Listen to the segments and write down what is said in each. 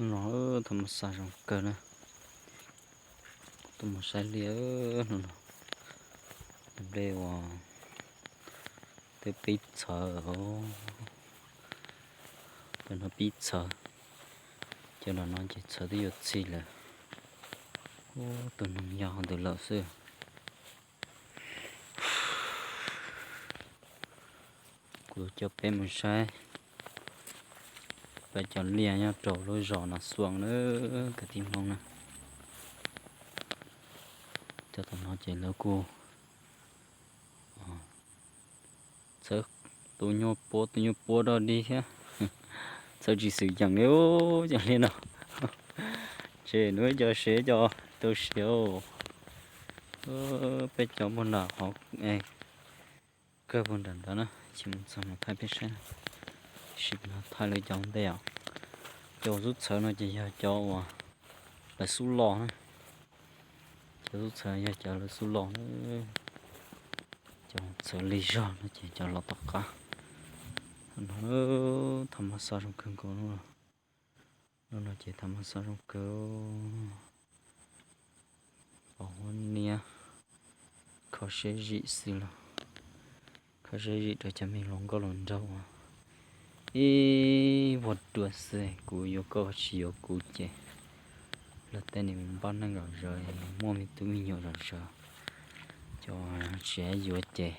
No thaj ma xaj zoo kawg na. Tuaj mus saib liaj no, nplej uas twb pib txhawv, peb no pib txhawv, cov no no ces txhawv twb yuav txhij lawm. Ub, tus noog yog qhov ntawd lawm xwb. Kuv coj peb mus saib peb cov liaj nyob rau lub zos no xuas na, kwv tij Hmoob na. Cov tom no ces lawv kuj txhawb tus nyuag puab tus nyuag puab dog dig thiab, txhawb tsis xwm yeem li cov liaj no. Ces nws cov sev cov tau siav, peb cov puag nram qhov kawg puag nram ntawd na, ces mus txog mus thaij peb saib na. Sim no thaij lawv cov ntej os. Cov xub txhawv no ces yog cov uas lawv xub los na. Cov xub txhawv yog cov lawv xub los na. Cov txhawv lig zog no ces cov los tom qab. No thaj ma xaj zoo kawg nkaus. Lub no ces thaj ma xaj zoo kawg. Pom huab niab, kho siab zim xwb los, kho siab zim rau cov me hluas nkauj hluas nraug ib vuag dua xwb, kuv yuav koj tsis yuav kuv ces luag tej nim npaj neej zom zaws, muaj me tub me nyuam zom zaws, cov tsis yuav ces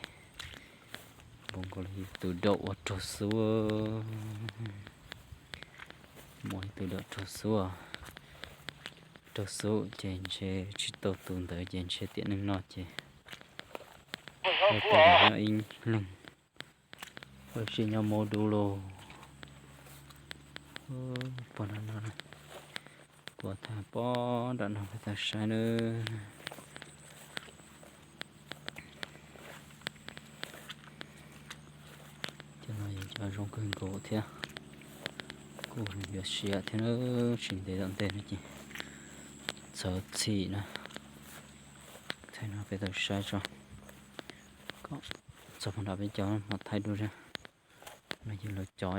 npaum nkaus li tus daum uas raug xub, muaj ib tug daum raug xub, raug xub ces ntshe tsis tau tus ntawd ces ntshe tiam neej no ces nyob ib leeg, ua si nyob mus dub lauj. Pog no no, kuv thaij pog nram no peb tau saib nawb. Cov no yog cov zoo kawg nkaus thiab, kuj yuav siav thiab na, tsis ntev tom ntej no ces txhawv txhim na. Thaij no peb tau saib tso, kom txog pog nram peb cov mam thaij dua. No ces lawv cov,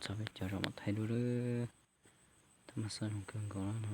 txog peb cov mam thaij dua. Thaj ma xaj zoo kawg nkaus no.